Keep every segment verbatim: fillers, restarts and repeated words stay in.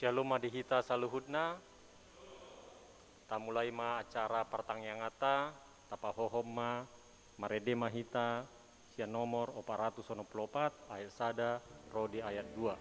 Syalom ma di hita saluhutna. Tamulai ma acara partangianganta, tapahohom ma, marende ma hita sian nomor opat ratus onom pulu opat, ayat sada ro di ayat dua.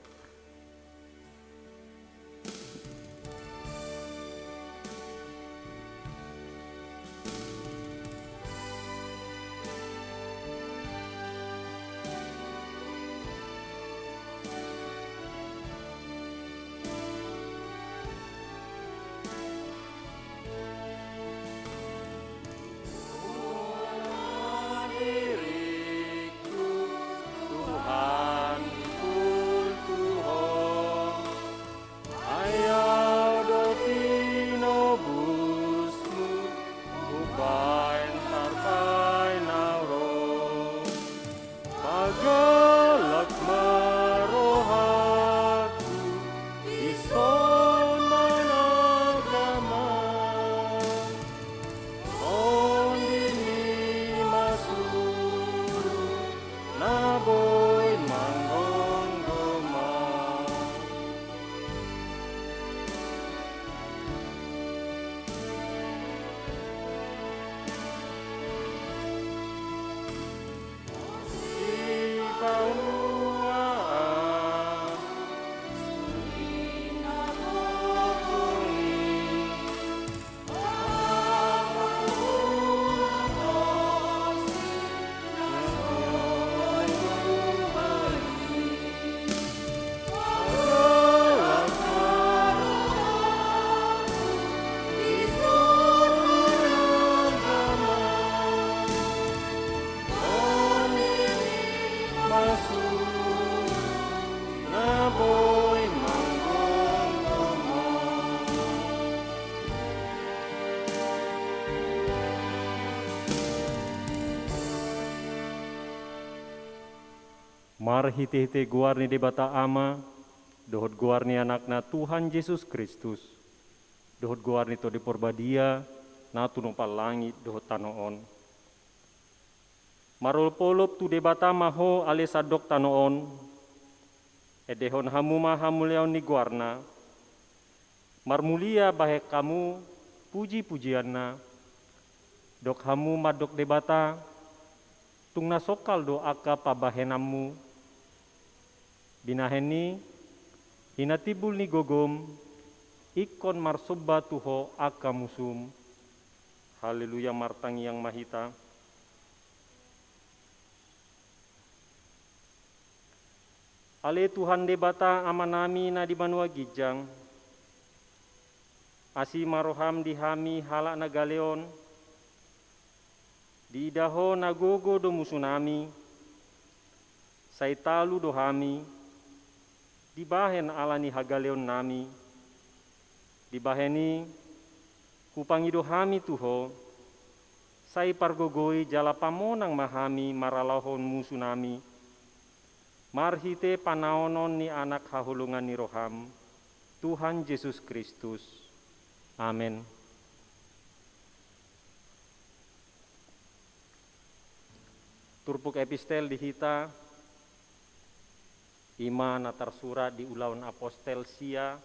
Tuhan, kultuho, ai Au do tinobusmu, umbahen tarbaen Au ro. Pagalak ma rohangku, dison managama. Tondimu ma suru, na boi manggomgom Au. Marhitehite goar ni Debata Ama, dohot goar ni Anakna Tuhan Jesus Kristus, dohot goar ni Tondi Parbadia, na tinupa langit dohot tano on. Marolopolop tu Debata ma ho ale sandok tano on, endehon hamu ma hamuliaon ni goarna. Marmulia bahen hamu pujipujianna, dok hamu mandok Debata, tung na songkal do angka pambahenanmu. Binahen i, i na timbul ni gogom, ingkon marsomba tu ho angka musum. Haleluya, martangiang ma hita. Ale Tuhan Debata Amanami na di banua ginjang, asi ma roham di hami halak na gale on, diida ho na gogo do musunami, sai talu do hami, dibahen ala ni hagaleonnami, dibahen i hupangido hami tu ho, sai pargogoi jala pamonang ma hami marlaohon musunami, marhite panaonon ni Anak haholongan ni roham, Tuhan Jesus Kristus. Amen. Turpuk epistel di hita, i ma na tarsurat di Ulaon Apostel sia,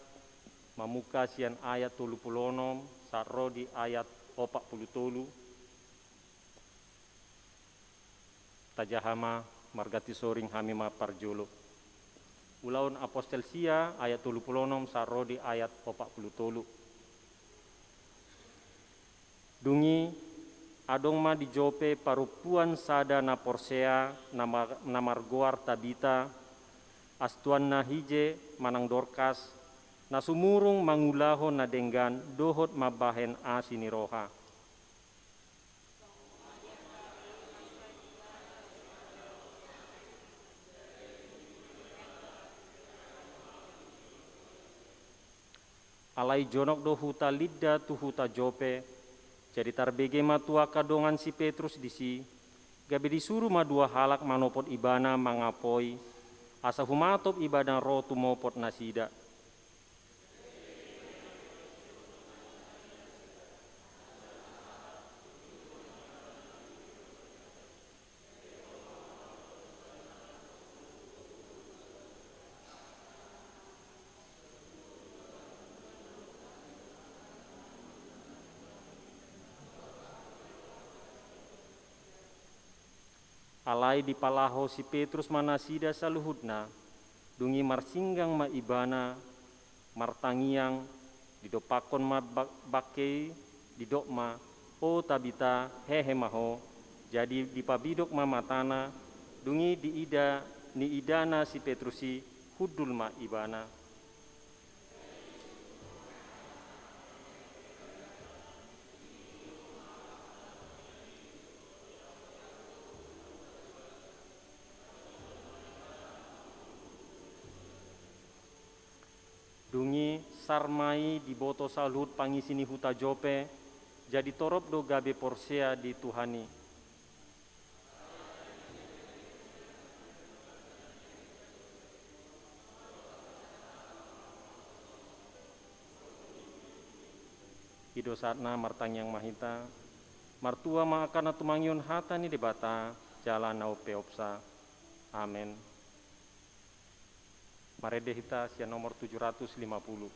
mamungka sian ayat tolu pulu onom sahat ro di ayat opat pulu tolu. Tajaha ma, marganti soring hami ma parjolo. Ulaon Apostel sia, ayat tolu pulu onom sahat ro di ayat opat pulu tolu. Dung i, adong ma di Jope parompuan sada na porsea, na mar-, na margoar Tabita, astuanna Hije manang Dorkas, na sumurung mangulahon na denggan dohot mambahen asi ni roha. Alai jonok do huta Lidda tu huta Jope, jadi tarbege ma tu angka dongan si Petrus disi, gabe disuru ma dua halak manopot ibana mangapoi, asa humatop ibana ro tumopot nasida. Alai dipalaho si Petrus ma nasida saluhutna, dung i marsinggang ma ibana, martangiang, didompakkon ma bak-, bangke i, didok ma: O Tabita, hehe ma ho. Jadi dipabidok ma matana, dung i diida, niidana si Petrus i, hundul ma ibana. Dung i sar ma i diboto saluhut pangisi ni huta Jope, jadi torop do gabe porsea di Tuhan i. I do saatna martangiang ma hita. Martua ma angka na tumangihon hata ni Debata, jala na umpeopsa. Amen. Marende hita sian nomor tujuh ratus lima puluh.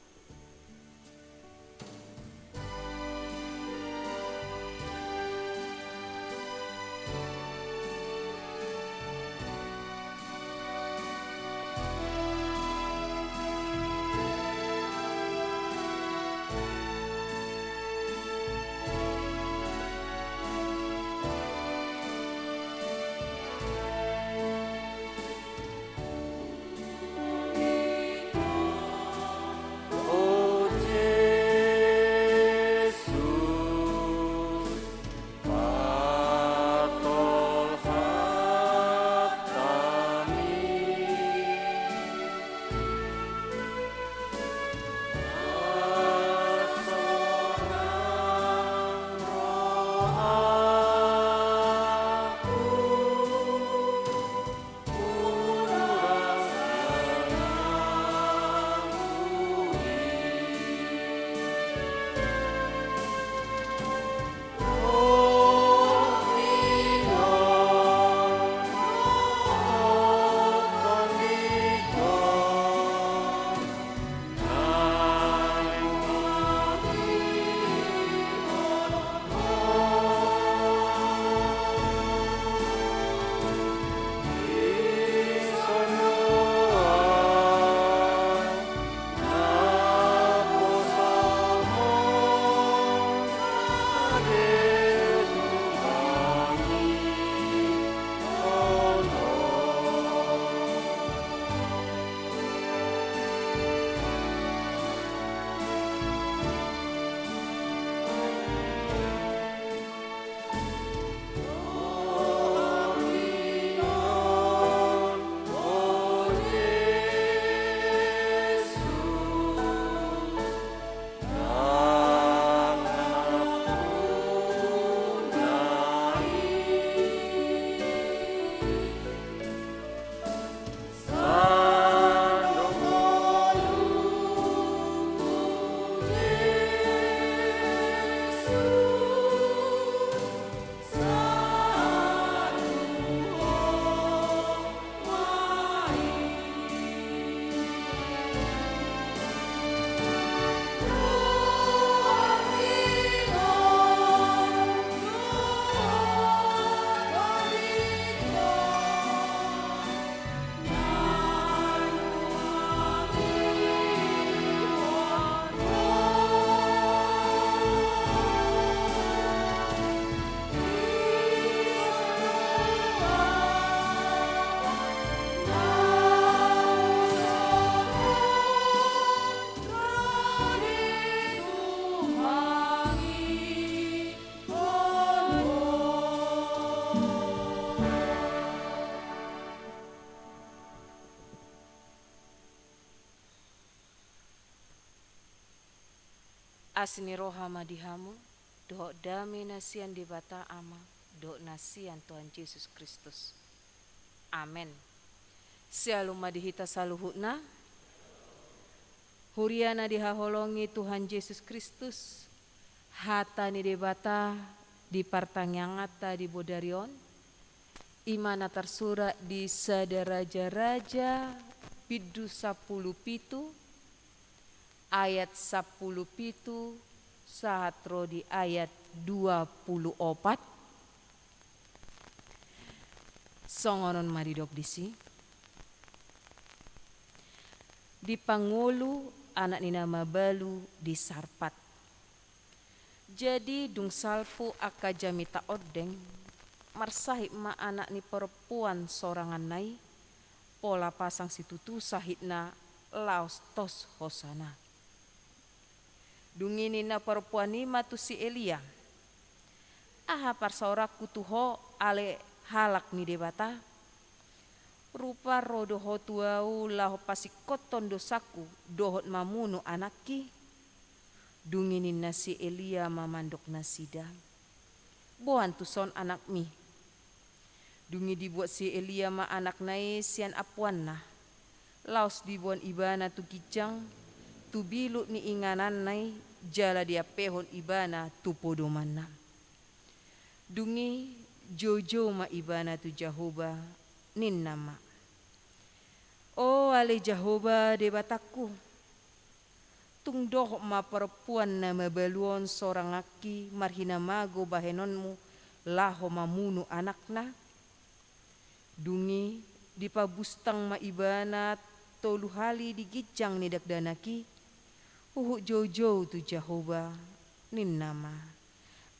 Asi ni roha ma di hamu, dohot dame na sian Debata Ama, dohot na sian Tuhan Jesus Kristus. Amen. Syalom ma di hita saluhutna. Huria na dihaholongi Tuhan Jesus Kristus, hata ni Debata di partangianganta di bodari on, i ma na tarsurat di Sada Raja-raja, bindu sampulu pitu, ayat sampulu pitu sahat ro di ayat dua pulu opat. Songon on ma didok disi. Dipangolu anak ni na mabalu di Sarpat. Jadi dung salpu angka jamita ondeng, marsahit ma anak ni parompuan soranganna i, pola pasang situtu sahitna laos tos hosana. Dung i ninna parompuan i ma tu si Elia: Aha parsaoranku tu ho ale halak ni Debata? Rupa ro do ho tu ahu laho pasingkothon dosangku dohot mamunu anakki? Dung i ninna si Elia ma mandok nasida: Boan tuson anakmi. Dung i dibuat si Elia ma anakna i sian ampuanna, laos diboan ibana tu ginjang, tu bilut ni ingananna i, jala diampehon ibana tu podomanna. Dung i joujou ma ibana tu Jahowa, ninna ma: O ale Jahowa Debatangku, tung dohot ma parompuan na mabalu on soranganki marhinamago bahenonmu laho mamunu anakna? Dung i dipabustang ma ibana tolu hali di ginjang ni dakdanak i, huhut joujou tu Jahowa, ninna ma: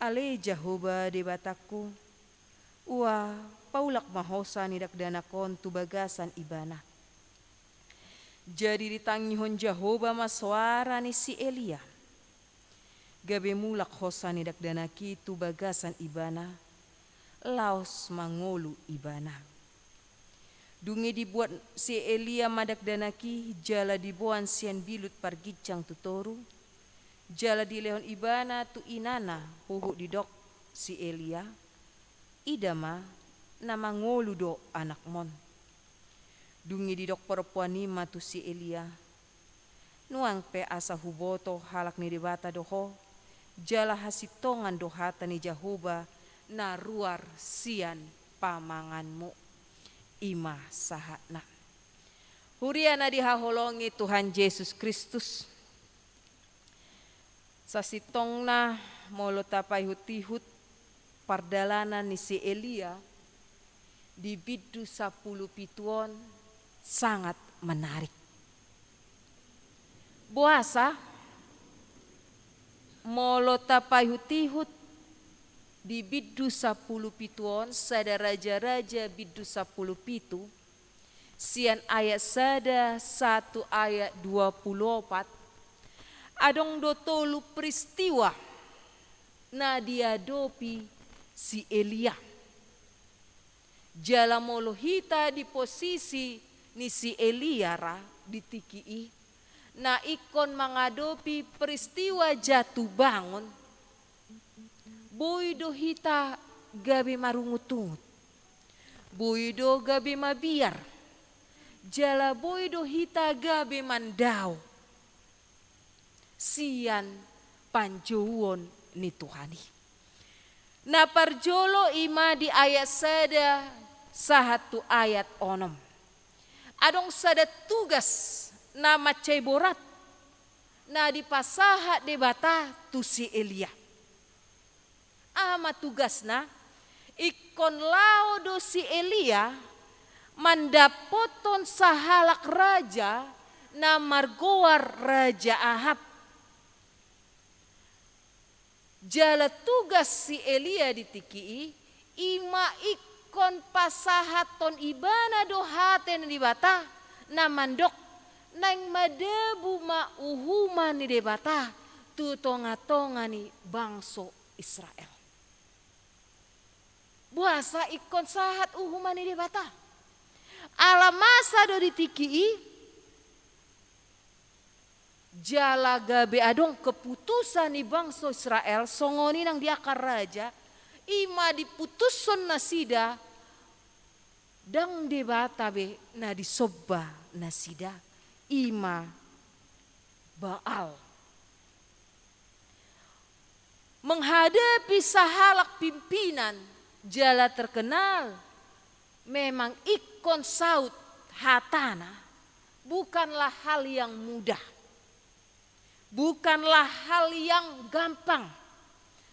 Ale Jahowa Debatangku, ua paulak ma hosa ni dakdanak on tu bagasan ibana. Jadi ditangihon Jahowa ma soara ni si Elia. Gabe mulak hosa ni dakdanak i tu bagasan ibana, laos mangolu ibana. Dung i dibuat si Elia ma dakdanak i, jala diboan sian bilut parginjang tu toru, jala dilehon ibana tu inana, huhut didok si Elia: Ida ma, na mangolu do anakmon. Dung i didok parompuan i ma tu si Elia: Nuaeng pe asa huboto halak ni Debata do ho, jala hasintongan do hata ni Jahowa na ruar sian pamanganmu. I ma sahatna. Huria na dihaholongi Tuhan Jesus Kristus, sasintongna molo tapaihut-ihut pardalanan ni si Elia di bindu sampulu pitu on sangat menarik. Boasa, molo tapaihut-ihut di bindu sampulu pitu on, sada Raja-raja bindu sampulu pitu, sian ayat sada sahat tu ayat dua pulu opat, adong do tolu peristiwa na diadopi si Elia. Jala molo hita di posisi ni si Elia ra di tingki i, na ingkon mangadopi peristiwa jatuh bangun, boi do hita gabe marungut-ungut, boi do gabe mabiar, jala boi do hita gabe mandao sian panjouon ni Tuhan i. Na parjolo i ma di ayat sada sahat tu ayat onom. Adong sada tugas na mansai borat na dipasahat Debata tu si Elia. Aha ma tugasna? Ingkon laho do si Elia mandapothon sahalak raja na margoar Raja Ahab. Jala tugas si Elia di tingki i, i ma ingkon pasahathon ibana do hata ni Debata na mandok: Naeng madabu ma uhuman ni Debata tu tonga-tonga ni bangso Israel. Boasa ingkon sahat uhuman ni Debata? Ala masa do di tingki i, jala gabe adong keputusan ni bangso Israel, songon i nang di angka raja, i ma diputushon nasida, ndang Debata be na disomba nasida, i ma Baal. Menghadapi sahalak pimpinan jala terkenal, memang ingkon saut hatana bukanlah hal yang mudah, bukanlah hal yang gampang.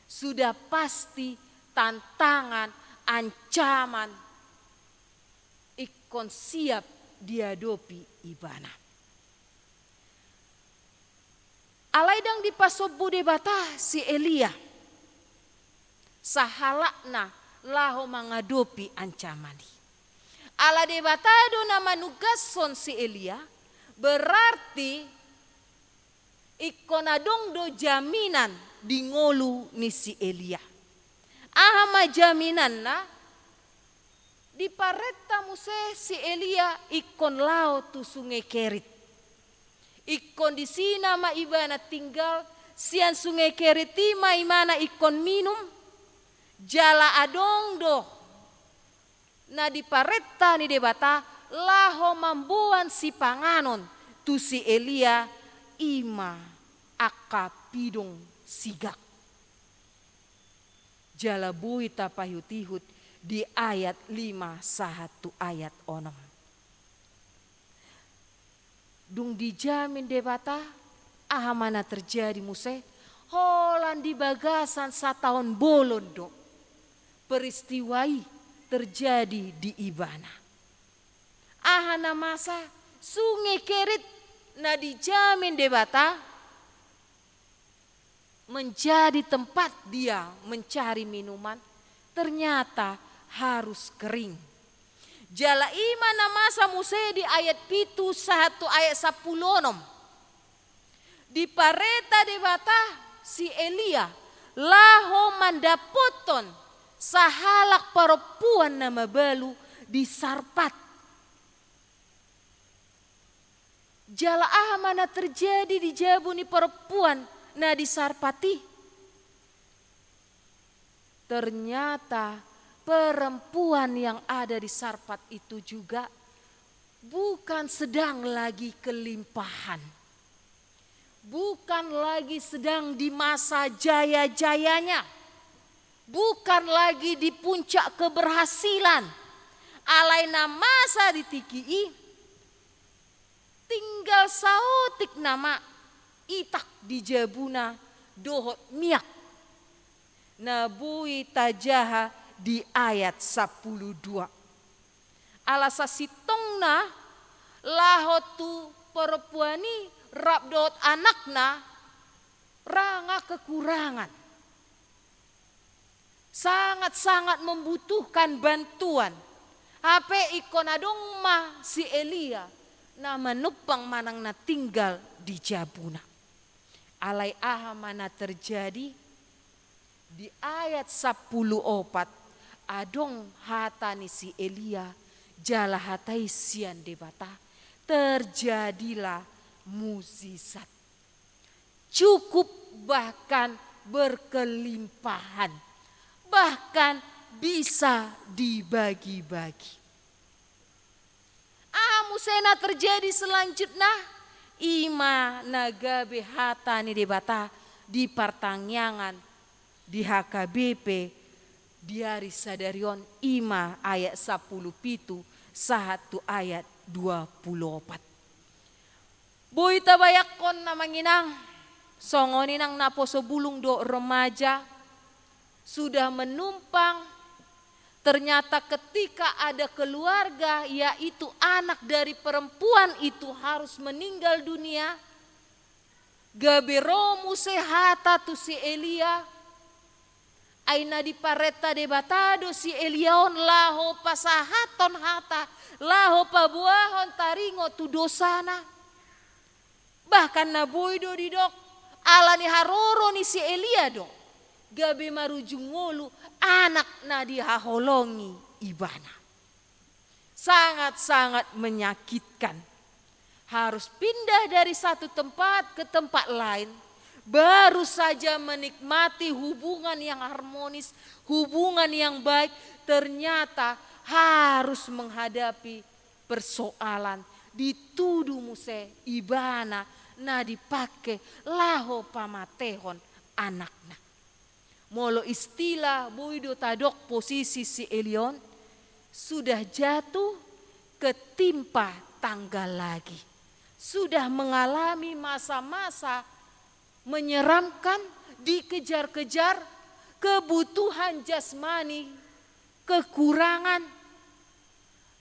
Sudah pasti tantangan, ancaman, Ingkon siap diadopi ibana. Alai ndang dipasombu Debata si Elia, sahalakna laho mangadopi ancaman i. Ala Debata do na manugashon si Elia, berarti ingkon adong do jaminan di ngolu ni si Elia. Aha ma jaminanna? Diparenta muse si Elia ingkon laho tu Sungai Kerit. Ingkon disi nama ibana tinggal, sian Sungai Kerit i ma ibana ingkon minum, jala adong do na diparenta ni Debata laho mamboan sipanganon tu si Elia, i ma angka pidong sigak. Jala boi tapaihut-ihut di ayat lima sahat tu ayat onom. Dung dijamin Debata, aha ma na terjadi muse? Holan di bagasan sataon bolon do peristiwa i terjadi di ibana. Aha na masa? Sungai Kerit na dijamin Debata menjadi tempat dia mencari minuman, ternyata harus kering. Jala i ma na masa muse di ayat pitu sahat tu ayat sampulu onom. Diparenta Debata si Elia laho mandapothon sahalak parompuan na mabalu di Sarpat. Jala aha ma na terjadi di jabu ni parompuan na di Sarpat i? Ternyata perempuan yang ada di Sarpat itu juga bukan sedang lagi kelimpahan, bukan lagi sedang di masa jaya-jayanya, bukan lagi di puncak keberhasilan. Alai na masa di tingki i, tinggal saotik nama itak di jabuna dohot miak. Na boi tajaha di ayat sampulu dua. Ala sasintongna laho tu parompuan i rap dohot anakna, ra nga kekurangan. Sangat-sangat membutuhkan bantuan. Hape ingkon adong ma si Elia na manumpang manang na tinggal di jabuna. Alai aha ma na terjadi? Di ayat sampulu opat, adong hata ni si Elia, jala hata i sian Debata, terjadilah mujizat. Cukup, bahkan berkelimpahan, bahkan bisa dibagi-bagi. Aha muse na terjadi selanjutna? I ma na gabe hata ni Debata di partangiangan di H K B P di ari sadari on, i ma ayat sampulu pitu sahat tu ayat dua pulu opat. Boi tabayangkon, amang inang, songon i nang naposo bulung dohot remaja, sudah menumpang, ternyata ketika ada keluarga, yaitu anak dari perempuan itu harus meninggal dunia, gabe ro muse hata tu si Elia, ai na diparenta Debata do si Elia on laho pasahathon hata, laho paboahon taringot tu dosana. Bahkan na boi do didok, ala ni haroro ni si Elia do gabe marujung ngolu anak na dihaholongi ibana. Sangat-sangat menyakitkan. Harus pindah dari satu tempat ke tempat lain, baru saja menikmati hubungan yang harmonis, hubungan yang baik, ternyata harus menghadapi persoalan, ditudu muse ibana na dipake laho pamatehon anakna. Molo istilah boi do tadok posisi si Elia on, sudah jatuh ketimpa tangga lagi. Sudah mengalami masa-masa menyeramkan, dikejar-kejar, kebutuhan jasmani, kekurangan,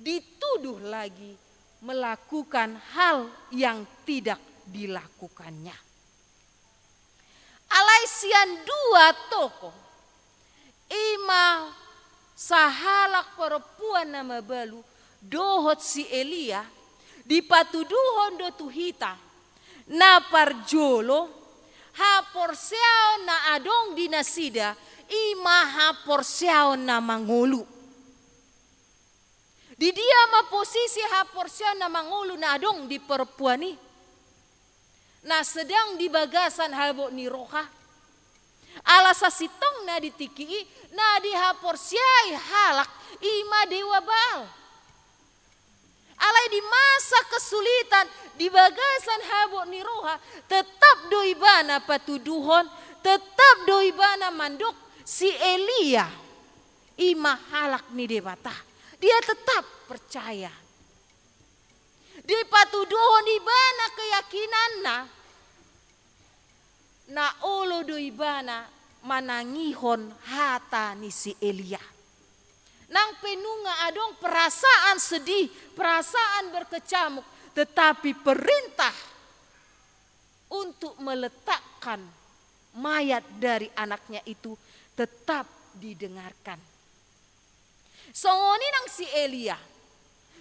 dituduh lagi melakukan hal yang tidak dilakukannya. Alai sian dua tokoh, ima sahalak perempuan na mabalu dohot si Elia, dipatuduhon do tu hita, na parjolo, haporseaon na adong di nasida, ima haporseaon na mangolu. Di dia ma posisi haporseaon na mangolu na adong di perempuan i, na sedang di bagasan habot ni roha? Ala sasintongna di tingki i, na dihaporseai halak ima dewa Baal. Alai di masa kesulitan, di bagasan habot ni roha, tetap do ibana patuduhon, tetap do ibana mandok si Elia ima halak ni Debata. Dia tetap percaya. Dipatuduhon ibana keyakinanna, na olo do ibana manangihon hata ni si Elia. Nang pe nunga adong perasaan sedih, perasaan berkecamuk, tetapi perintah untuk meletakkan mayat dari anaknya itu tetap didengarkan. Songon i nang si Elia,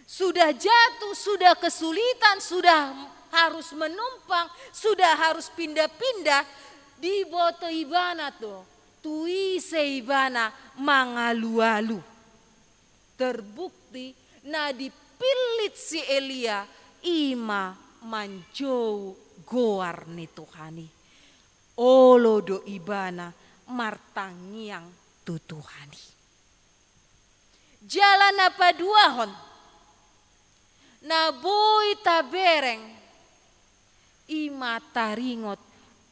sudah jatuh, sudah kesulitan, sudah harus menumpang, sudah harus pindah-pindah, diboto ibana do tu ise ibana mangalualu. Terbukti na dipillit si Elia ima manjou goar ni Tuhan i. Olo do ibana martangiang tu Tuhan i. Jala na paduahon, na boi tabereng ima taringot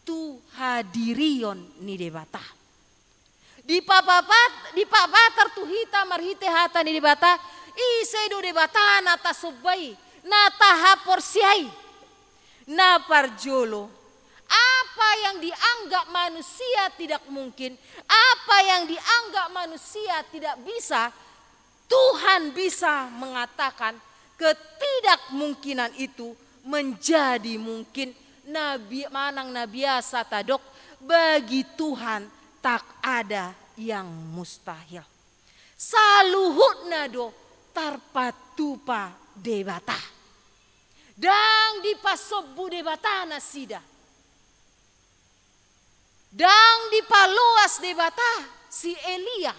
tu hadirion ni Debata. Dipapatar, dipapatar tu hita marhite hata ni Debata, ise do Debata na tasomba i, na tahaporseai. Na parjolo, apa yang dianggap manusia tidak mungkin, apa yang dianggap manusia tidak bisa, Tuhan bisa mengatakan ketidakmungkinan itu menjadi mungkin. Na bi-, manang na biasa tadok, bagi Tuhan tak ada yang mustahil. Saluhutna do tarpatupa Debata. Ndang dipasombu Debata nasida. Ndang dipaloas Debata si Elia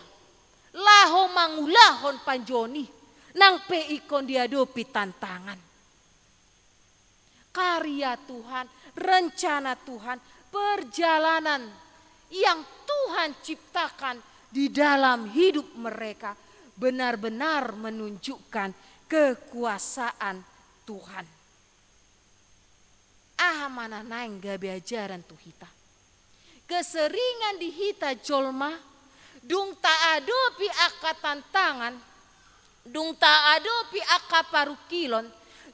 laho mangulahon panjouon i, nang pe ingkon diadopi tantangan. Karya Tuhan, rencana Tuhan, perjalanan yang Tuhan ciptakan di dalam hidup mereka benar-benar menunjukkan kekuasaan Tuhan. Aha ma na naeng gabe ajaran tu hita? Keseringan di hita jolma, dung taadopi angka tantangan, dung taadopi angka parungkilon,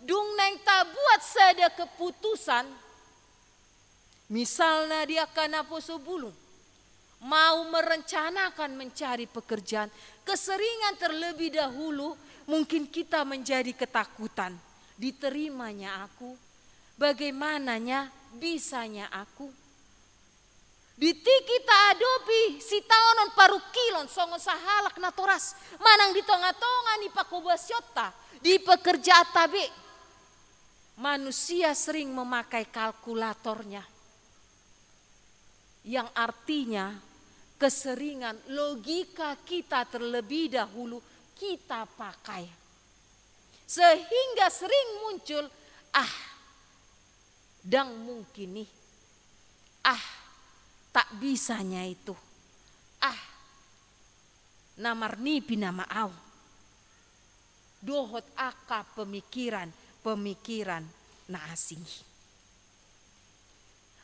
dung naeng tabuat sada keputusan, misalna di angka naposo bulung, mau merencanakan mencari pekerjaan, keseringan terlebih dahulu mungkin kita menjadi ketakutan. Diterimanya aku? Bagaimananya bisanya aku? Di tingki taadopi sitaonon parungkilon songon sahalak natoras, manang di tonga-tonga ni panghobasionta, di pekerjaanta be, manusia sering memakai kalkulatornya. Yang artinya, keseringan logika kita terlebih dahulu kita pakai. Sehingga sering muncul, "Ah, ndang mungkin i. Ah, tak bisanya itu. Ah, na marnipi nama au." Dohot angka pemikiran-pemikiran na asing i.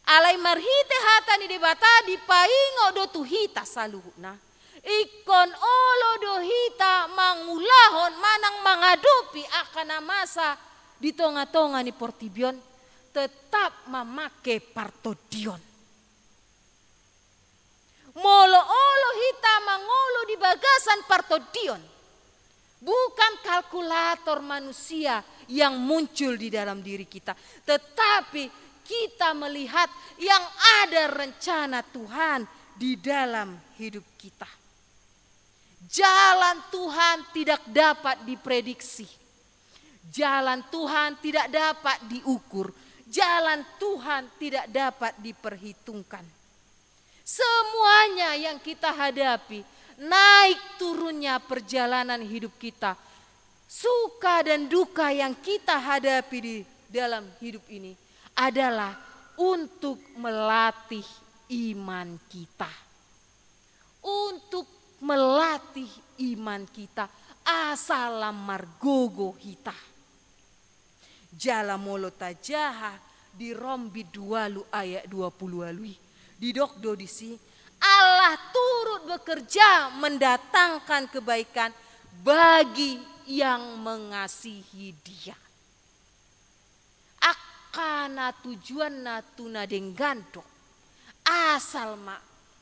Alai marhite hata ni Debata dipaingot do tu hita saluhutna, ingkon olo do hita mangulahon manang mangadopi angka na masa di tonga-tonga ni portibi on, tetap mamake partondion. Molo olo hita mangolu di bagasan partondion, Bukan kalkulator manusia yang muncul di dalam diri kita, tetapi kita melihat yang ada rencana Tuhan di dalam hidup kita. Jalan Tuhan tidak dapat diprediksi. Jalan Tuhan tidak dapat diukur. Jalan Tuhan tidak dapat diperhitungkan. Semuanya yang kita hadapi, naik turunnya perjalanan hidup kita, suka dan duka yang kita hadapi di dalam hidup ini adalah untuk melatih iman kita. Untuk melatih iman kita, asa lam margogo hita. Jala molo tajaha di Rom bindu ualu ayat dua pulu ualu i, didok do disi, Allah turut bekerja mendatangkan kebaikan bagi yang mengasihi Dia. Angka na tujuanna tu na denggan do, asal ma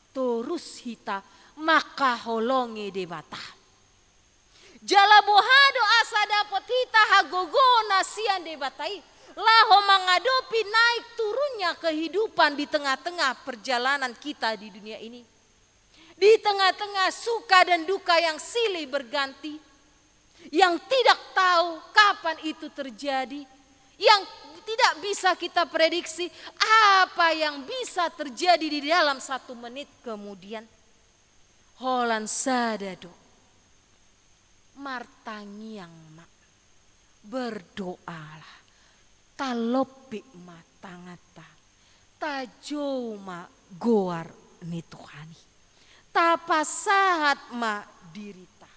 torus hita mangkaholongi Debata. Jala boha do asa dapot hita hagogoon na sian Debata i, laho mangadopi naik turunnya kehidupan di tengah-tengah perjalanan kita di dunia ini. Di tengah-tengah suka dan duka yang silih berganti, yang tidak tahu kapan itu terjadi, yang tidak bisa kita prediksi apa yang bisa terjadi di dalam satu menit kemudian. Holan sada do, martangiang ma, berdoalah, talompit ma tanganta, tajou ma goar ni Tuhan i, tapasahat ma dirita,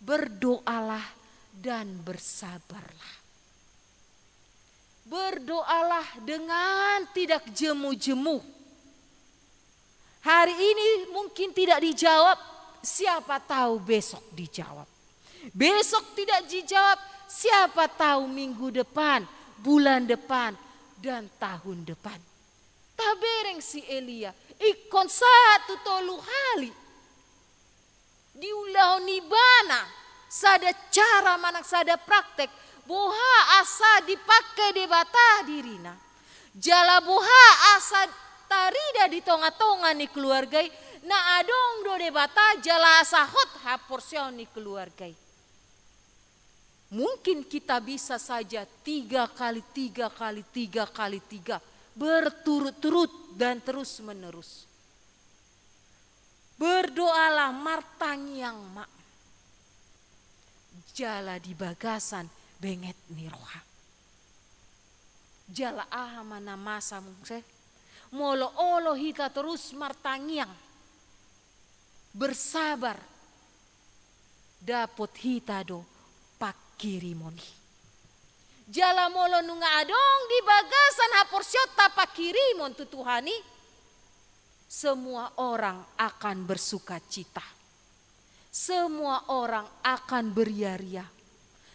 berdoalah dan bersabarlah. Berdoalah dengan tidak jemu-jemu. Hari ini mungkin tidak dijawab, siapa tahu besok dijawab. Besok tidak dijawab, siapa tahu minggu depan, bulan depan, dan tahun depan. Tabereng si Elia, ingkon sahat tu tolu hali diulahon ibana sada cara manang sada praktek, boha asa dipangke Debata dirina. Jala boha asa tarida di tonga-tonga ni keluarga i, na adong do Debata jala asa hot haporseaon ni keluarga i. Mungkin kita bisa saja tiga kali tiga kali tiga kali tiga, berturut-turut dan terus-menerus. Berdoalah, martangiang ma. Jala di bagasan benget ni roha. Jala aha ma na masa muse? Molo olo hita torus martangiang, bersabar, dapot hita do pangkirimon i. Jala molo nunga adong di bagasan haporseaonta pangkirimon tu Tuhan i, semua orang akan bersukacita. Semua orang akan beria-ria.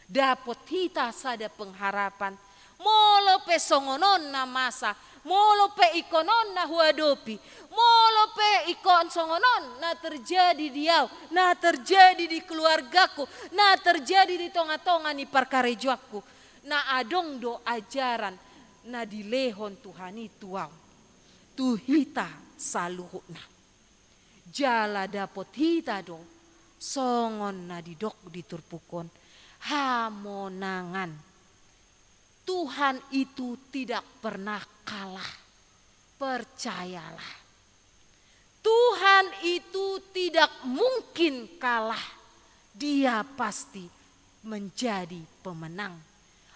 Dapot hita sada pengharapan. Molo pe songon on na masa, molo pe ingkon on na huadopi, molo pe ingkon songon on na terjadi di au, na terjadi di keluargaku, na terjadi di tonga-tonga ni parkarejoanku, na adong do ajaran na dilehon Tuhan i tu au, tu hita saluhutna. Jala dapot hita do songon na didok di turpuk on, hamonangan. Tuhan itu tidak pernah kalah. Percayalah. Tuhan itu tidak mungkin kalah. Dia pasti menjadi pemenang.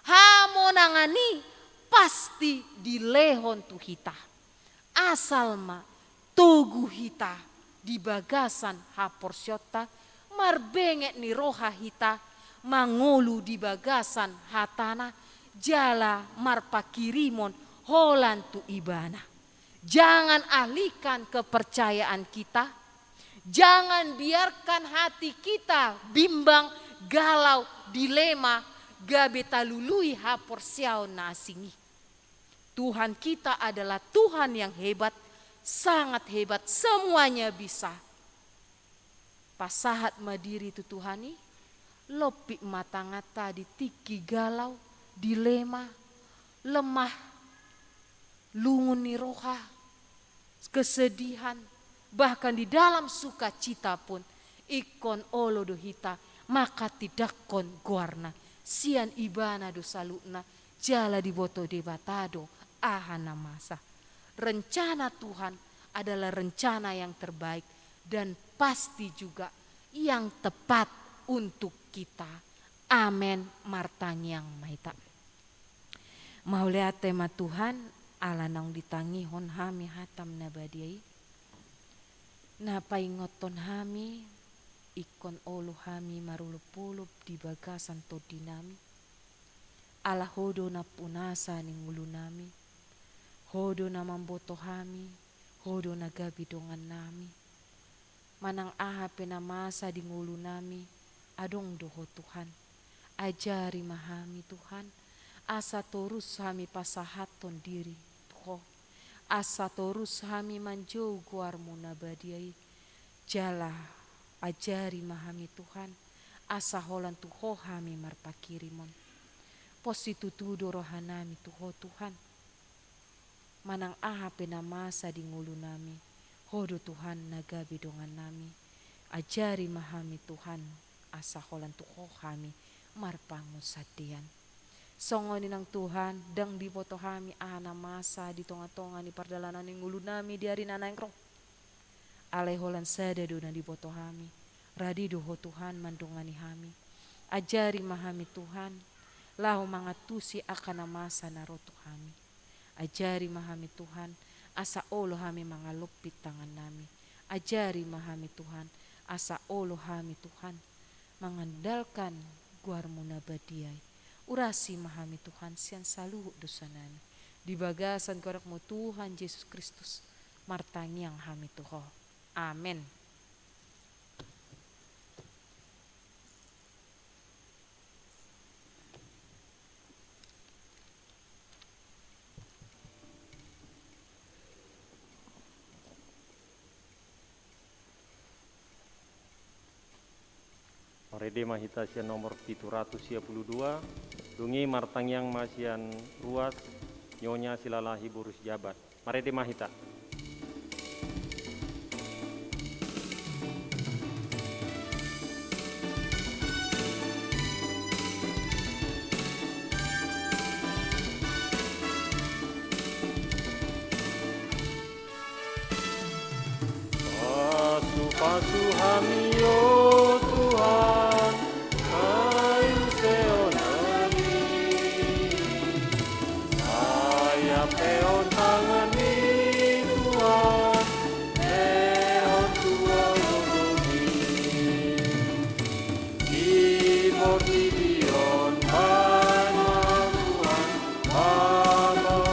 Hamonangan i pasti dilehon tu hita. Asal ma togu hita di bagasan haporseaonta, marbenget ni roha hita, mangolu di bagasan hatana, jala marpangkirimon holan tu Ibana. Jangan alihkan kepercayaan kita. Jangan biarkan hati kita bimbang, galau, dilema, gabe talului haporseaon na asing i. Tuhan kita adalah Tuhan yang hebat, sangat hebat, semuanya bisa. Pasahat ma diri tu Tuhan i, Lompit ma tanganta di tingki galau, dilema, lemah, lungun ni roha, kesedihan, bahkan di dalam sukacita pun, ingkon olo do hita manghatindanghon goarna, sian ibana do saluhutna, jala diboto Debata do aha na masa. Rencana Tuhan adalah rencana yang terbaik dan pasti juga yang tepat untuk kita. Amen. Martangiang ma hita. Mauliate ma Tuhan, ala naung ditangihon hami hataM na badia i. Na paingothon hami, ingkon olo hami marolopolop di bagasan tondinami. Ala Ho do nampunasa ni ngolunami, Ho do na mamboto hami, Ho do na gabe dongannami. Manang aha pe na masa di ngolunami, adong do Ho Tuhan. Ajari ma hami Tuhan, asa torus hami pasahathon diri tu Ho. Asa torus hami manjou goarMu na badia i. Jala ajari ma hami Tuhan, asa holan tu Ho hami marpanghirimon. Pos situtu do rohanami tu Ho Tuhan. Manang aha pe na masa di ngolunami, Ho do Tuhan na gabe dongannami. Ajari ma hami Tuhan, asa holan tu Ho hami marpangunsandean. Songon i nang Tuhan, ndang diboto hami aha na masa di tongatonga ni pardalanan ni ngolunami di ari na naeng ro. Alai holan sada do na diboto hami, rade do Ho Tuhan mandongani hami. Ajari ma hami Tuhan, laho mangantusi angka na masa na ro tu hami. Ajari ma hami Tuhan, asa olo hami mangalompit tangannami. Ajari ma hami Tuhan, asa olo hami Tuhan mangandalkan goarMu na badia i. Urasi ma hami Tuhan sian saluhut dosanami. Di bagasan goarMu Tuhan Jesus Kristus, martangiang hami tu Ho. Amen. Marende ma hita sian nomor pitu ratus sia pulu dua, dung i martangiang ma sian ruas, Nyonya Silalahi boru Sijabat. Marende ma hita. Pasupasu hami, o Tuhan, na use on nami. Sai ampehon tanganmi, Tuhan, lehon tu gogomi. Di portibi on baen ma, Tuhan, pamauliateon.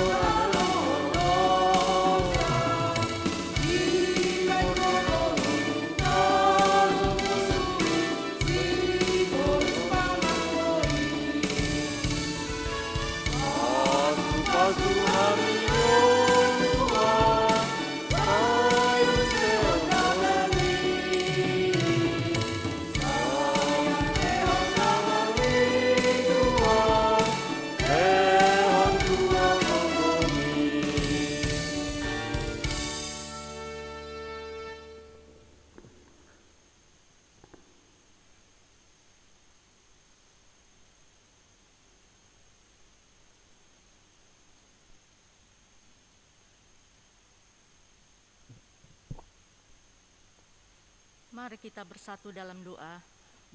Mari kita bersatu dalam doa.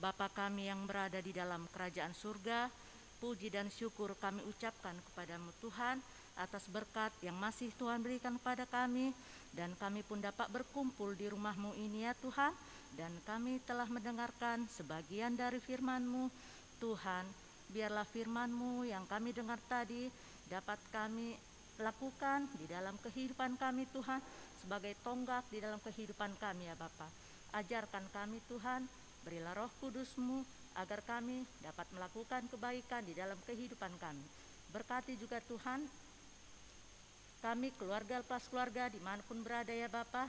Bapa kami yang berada di dalam kerajaan surga, puji dan syukur kami ucapkan kepada-Mu, Tuhan, atas berkat yang masih Tuhan berikan kepada kami, dan kami pun dapat berkumpul di rumah-Mu ini, ya Tuhan, dan kami telah mendengarkan sebagian dari firman-Mu. Tuhan, biarlah firman-Mu yang kami dengar tadi dapat kami lakukan di dalam kehidupan kami, Tuhan, sebagai tonggak di dalam kehidupan kami, ya Bapa. Ajarkan kami, Tuhan, berilah Roh Kudus-Mu agar kami dapat melakukan kebaikan di dalam kehidupan kami. Berkati juga, Tuhan, kami, keluarga lepas keluarga, di mana pun berada, ya Bapa.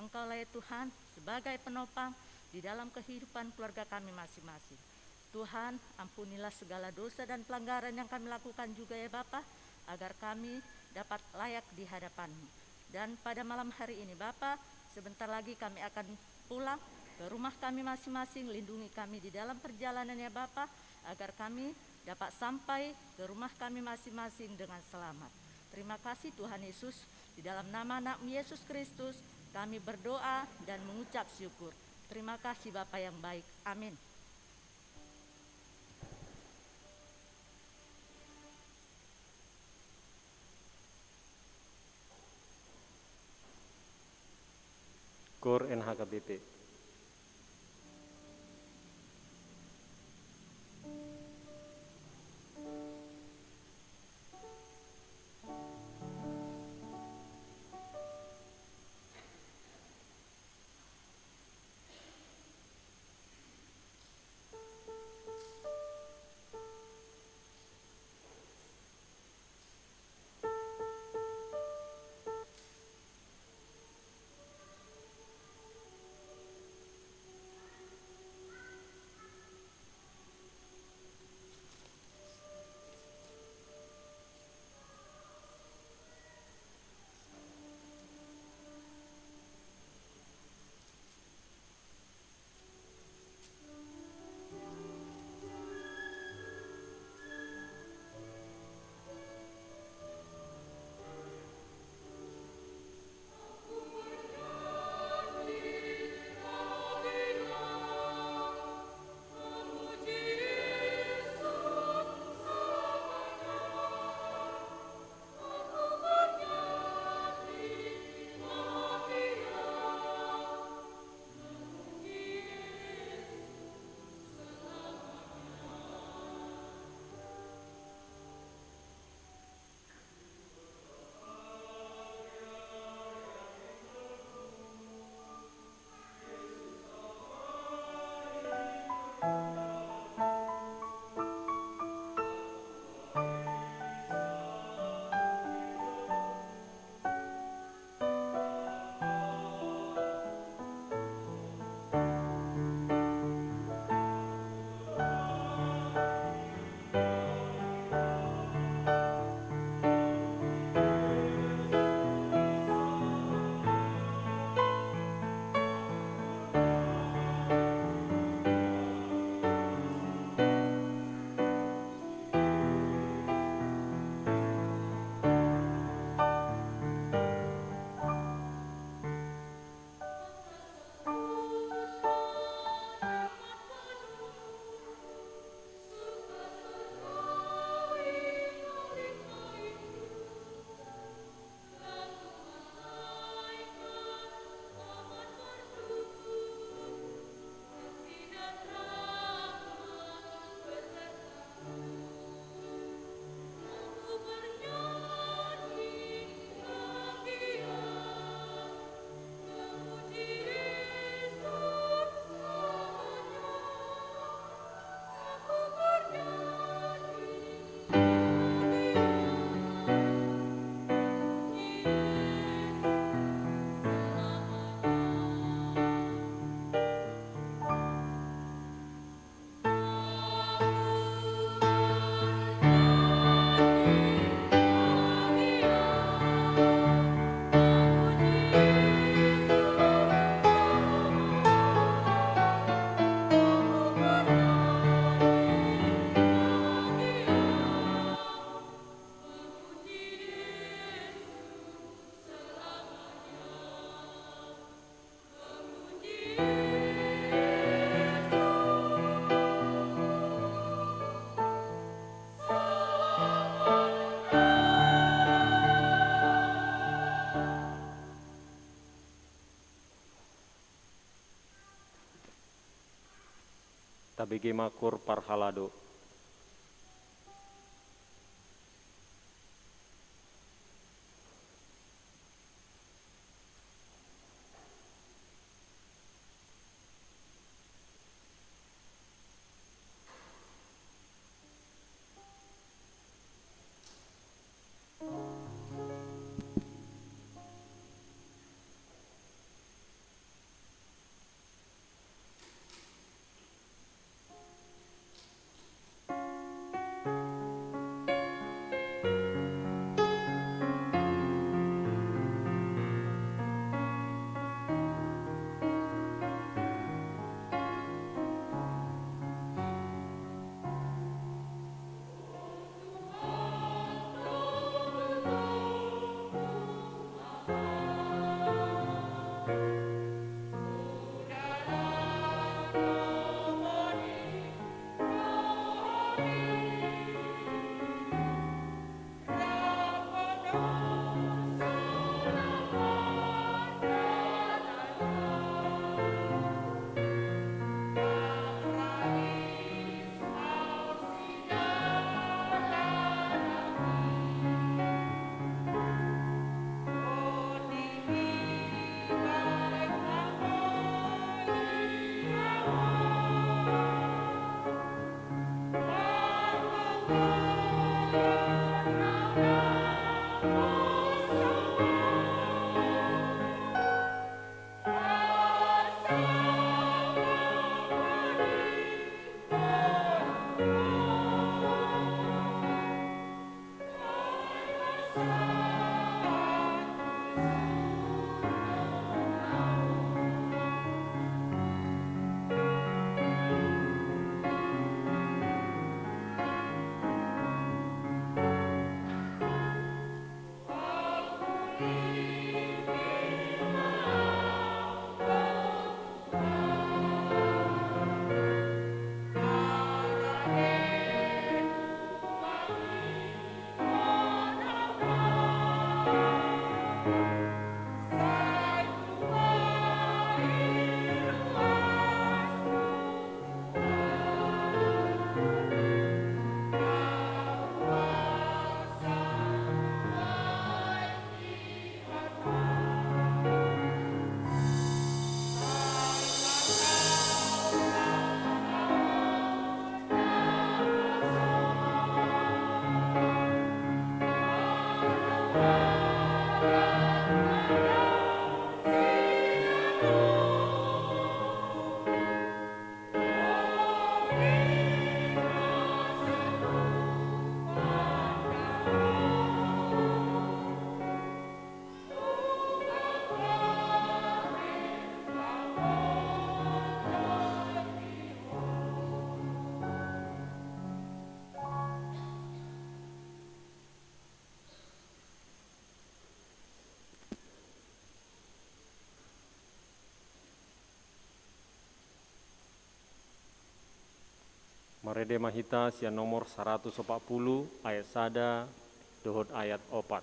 Engkaulah, ya Tuhan, sebagai penopang di dalam kehidupan keluarga kami masing-masing. Tuhan, ampunilah segala dosa dan pelanggaran yang kami lakukan juga ya Bapa, agar kami dapat layak di hadapan-Mu. Dan pada malam hari ini Bapa, sebentar lagi kami akan pulang ke rumah kami masing-masing, lindungi kami di dalam perjalanan ya Bapa, agar kami dapat sampai ke rumah kami masing-masing dengan selamat. Terima kasih Tuhan Yesus, di dalam nama Anak-Mu Yesus Kristus, kami berdoa dan mengucap syukur. Terima kasih Bapa yang baik. Amin. Kor N H K B P. Tabege ma kor parhalado. Rede ma hita sian nomor saratus opat pulu ayat sada dohot ayat opat.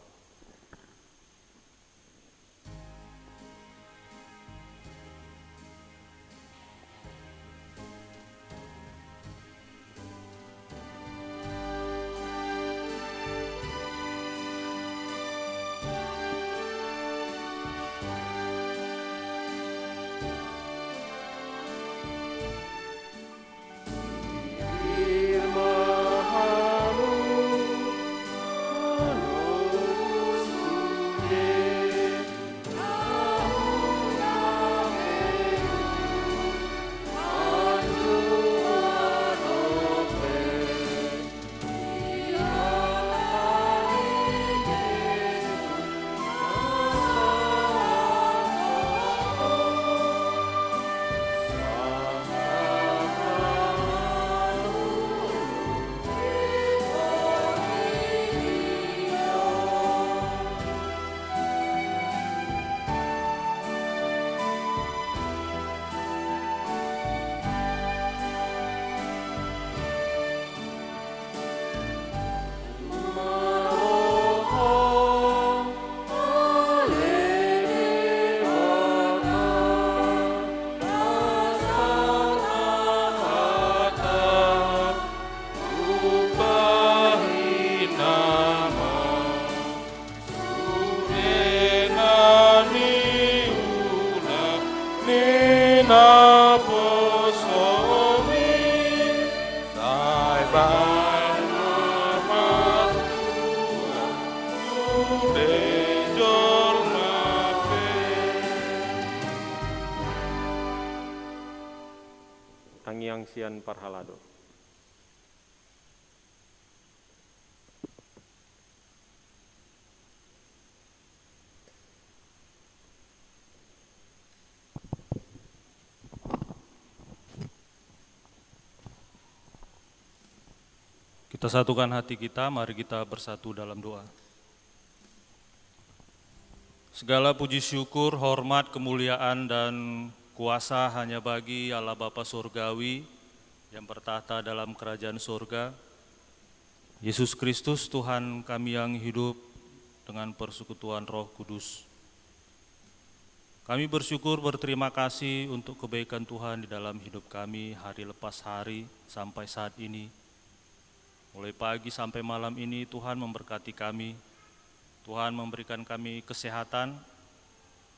Naposomi, sai baen ma Tuhan sude jolma pe. Tangiang sian parhalado. Kita satukan hati kita, mari kita bersatu dalam doa. Segala puji syukur, hormat, kemuliaan, dan kuasa hanya bagi Allah Bapa Surgawi yang bertakhta dalam kerajaan surga. Yesus Kristus, Tuhan kami yang hidup dengan persekutuan Roh Kudus. Kami bersyukur, berterima kasih untuk kebaikan Tuhan di dalam hidup kami hari lepas hari sampai saat ini. Mulai pagi sampai malam ini, Tuhan memberkati kami. Tuhan memberikan kami kesehatan.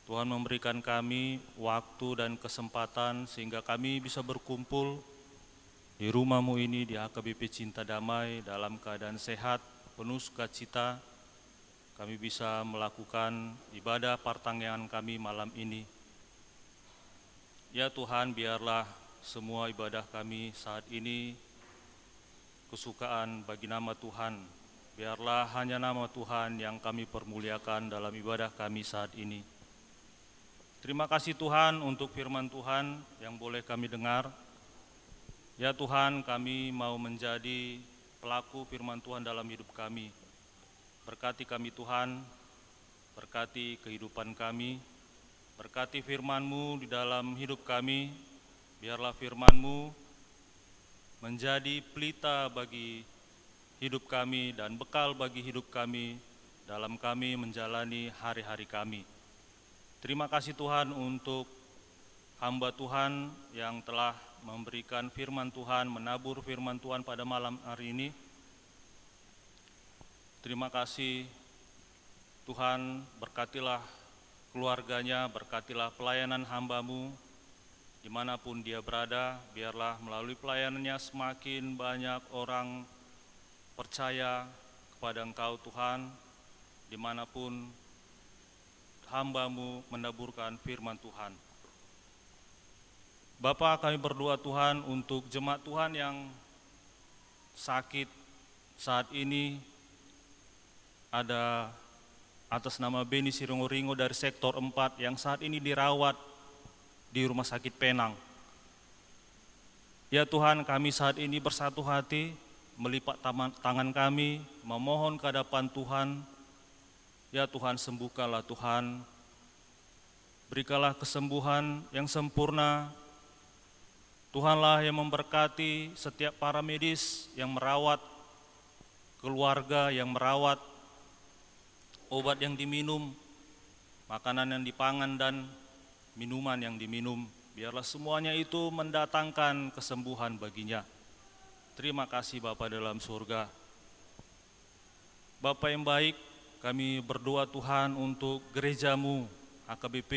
Tuhan memberikan kami waktu dan kesempatan sehingga kami bisa berkumpul di rumah-Mu ini, di H K B P Cinta Damai, dalam keadaan sehat, penuh sukacita. Kami bisa melakukan ibadah partangiangan kami malam ini. Ya Tuhan, biarlah semua ibadah kami saat ini kesukaan bagi nama Tuhan. Biarlah hanya nama Tuhan yang kami permuliakan dalam ibadah kami saat ini. Terima kasih Tuhan untuk firman Tuhan yang boleh kami dengar. Ya Tuhan, kami mau menjadi pelaku firman Tuhan dalam hidup kami. Berkati kami Tuhan, berkati kehidupan kami, berkati firman-Mu di dalam hidup kami. Biarlah firman-Mu menjadi pelita bagi hidup kami dan bekal bagi hidup kami dalam kami menjalani hari-hari kami. Terima kasih Tuhan untuk hamba Tuhan yang telah memberikan firman Tuhan, menabur firman Tuhan pada malam hari ini. Terima kasih Tuhan, berkatilah keluarganya, berkatilah pelayanan hamba-Mu, dimanapun dia berada, biarlah melalui pelayanannya semakin banyak orang percaya kepada Engkau Tuhan, dimanapun hamba-Mu menaburkan firman Tuhan. Bapa, kami berdoa Tuhan untuk jemaat Tuhan yang sakit saat ini, ada atas nama Beni Siringoringo dari sektor empat yang saat ini dirawat di Rumah Sakit Penang. Ya Tuhan, kami saat ini bersatu hati, melipat taman-, tangan kami, memohon ke hadapan Tuhan. Ya Tuhan, sembuhkanlah Tuhan. Berikanlah kesembuhan yang sempurna Tuhanlah yang memberkati setiap para medis yang merawat keluarga, yang merawat obat yang diminum, makanan yang dipangan, dan minuman yang diminum. Biarlah semuanya itu mendatangkan kesembuhan baginya. Terima kasih, Bapa dalam surga. Bapa yang baik, kami berdoa, Tuhan, untuk gereja-Mu, H K B P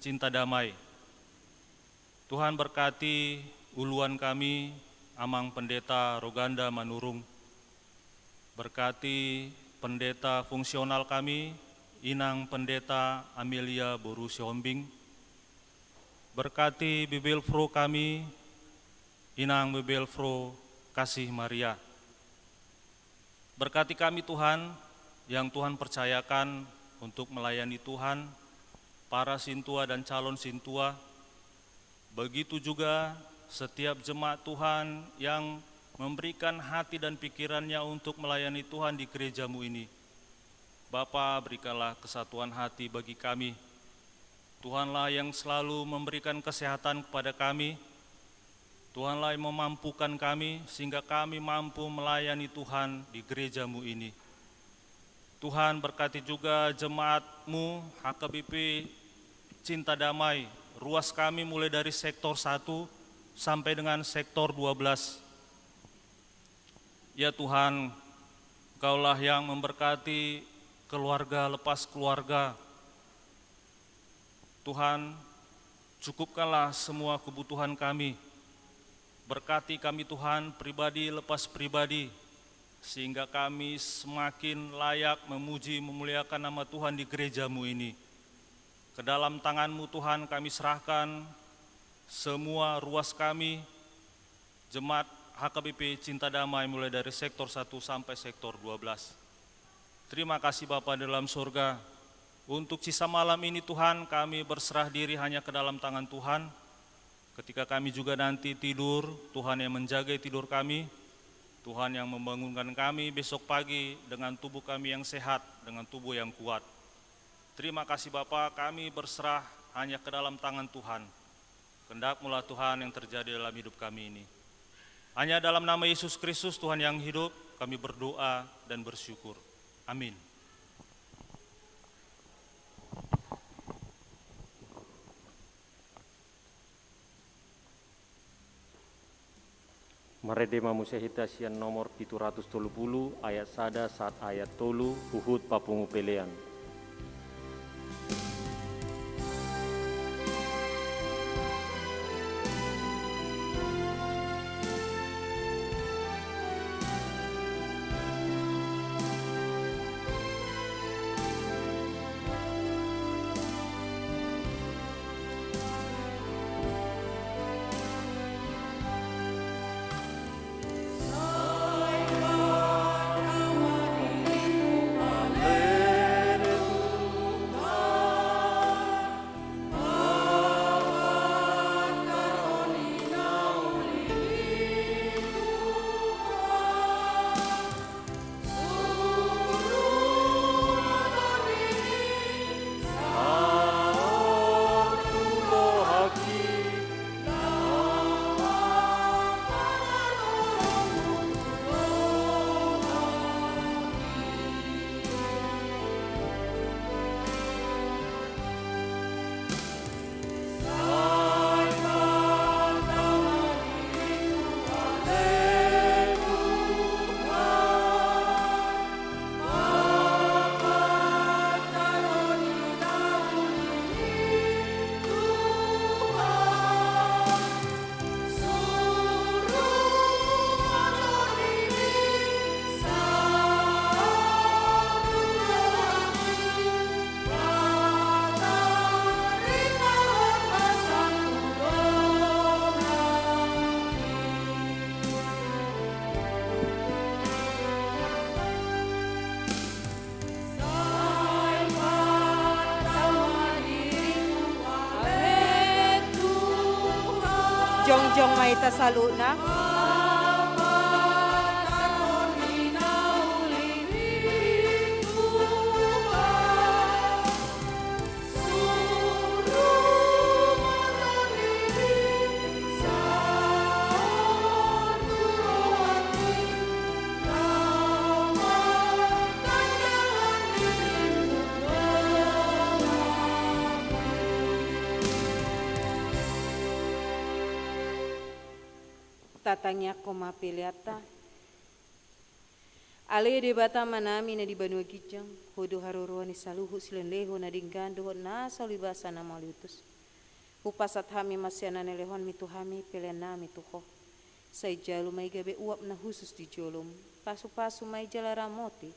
Cinta Damai. Tuhan, berkati uluan kami, Amang Pendeta Roganda Manurung. Berkati pendeta fungsional kami, Inang Pendeta Amelia boru Sihombing. Berkati Bibelvrouw kami, Inang Bibelvrouw Kasih Maria. Berkati kami, Tuhan, yang Tuhan percayakan untuk melayani Tuhan, para sintua dan calon sintua. Begitu juga setiap jemaat Tuhan yang memberikan hati dan pikirannya untuk melayani Tuhan di gereja-Mu ini. Bapa, berikanlah kesatuan hati bagi kami. Tuhanlah yang selalu memberikan kesehatan kepada kami. Tuhanlah yang memampukan kami, sehingga kami mampu melayani Tuhan di gereja-Mu ini. Tuhan, berkati juga jemaat-Mu, H K B P Cinta Damai, ruas kami mulai dari sektor satu sampai dengan sektor dua belas. Ya Tuhan, Engkaulah yang memberkati keluarga lepas keluarga. Tuhan, cukupkanlah semua kebutuhan kami. Berkati kami, Tuhan, pribadi lepas pribadi, sehingga kami semakin layak memuji, memuliakan nama Tuhan di gereja-Mu ini. Ke dalam tangan-Mu, Tuhan, kami serahkan semua ruas kami, jemaat H K B P Cinta Damai, mulai dari sektor satu sampai sektor dua belas. Terima kasih, Bapa dalam surga. Untuk sisa malam ini, Tuhan, kami berserah diri hanya ke dalam tangan Tuhan. Ketika kami juga nanti tidur, Tuhan yang menjaga tidur kami, Tuhan yang membangunkan kami besok pagi dengan tubuh kami yang sehat, dengan tubuh yang kuat. Terima kasih, Bapa, kami berserah hanya ke dalam tangan Tuhan. Kehendak-Mu lah, Tuhan, yang terjadi dalam hidup kami ini. Hanya dalam nama Yesus Kristus, Tuhan yang hidup, kami berdoa dan bersyukur. Amin. Marende ma muse hita sian nomor pitu ratus tolu pulu, ayat sada sahat ayat tolu, huhut papungu pelean. Jongjong ma hita saluhutna. Tatangiangkon ma peleanta. Ale Debata Amanami na di banua ginjang, Ho do haroroan ni saluhut silehonlehon na denggan dohot na so libasa na mauliutus. Hupasahat hami ma sian na nilehonmi tu hami peleannami tu Ho. Sai jalo ma i gabe uap na hushus di jolom, pasupasu ma i jala ramoti,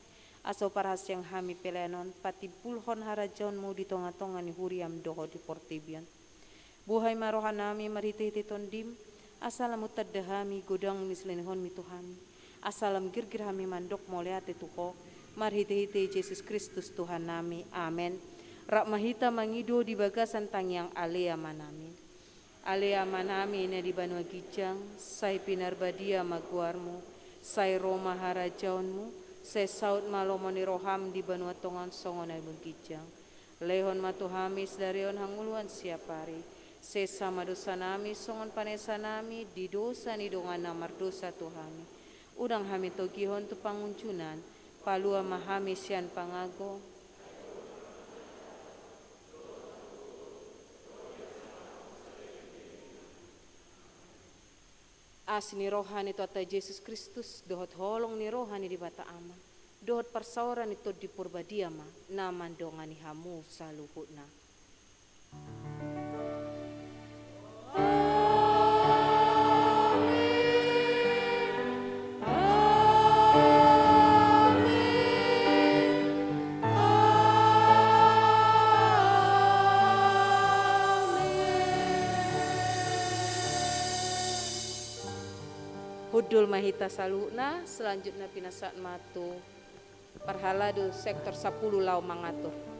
asa huparhaseang hami pelean on patimbulhon harajaonmu di tongatonga ni huriam dohot di portibi on. Buhai ma rohanami marhitehite Tondim, asa lam tanda hami godang ni silehonmi tu hami, asa lam girgir hami mandok mauliate tu Ho, marhitehite Jesus Kristus Tuhannami. Amen. Rap ma hita mangido di bagasan tangiang Ale Amanami. Ale Amanami na di banua ginjang, sai pinarbadia ma goarmu, sai ro ma harajaonmu, sai saut ma lomo ni roham di banua tonga on songon na di banua ginjang. Lehon ma tu hami sadari on hangoluan siapari. Sesa ma dosanami songon panesanami di dosa ni dongan na mardosa tu hami. Unang hami togihon tu pangunjunan, palua ma hami sian pangago. Asi ni roha ni Tuhanta Jesus Kristus, dohot holong ni roha ni Debata Ama, dohot parsaoran ni Tondi Porbadia ma na mandongani hamu saluhutna. Hundul ma hita saluhutna, selanjutna pinasahat ma tu parhalado sektor sapuluh laho mangatur.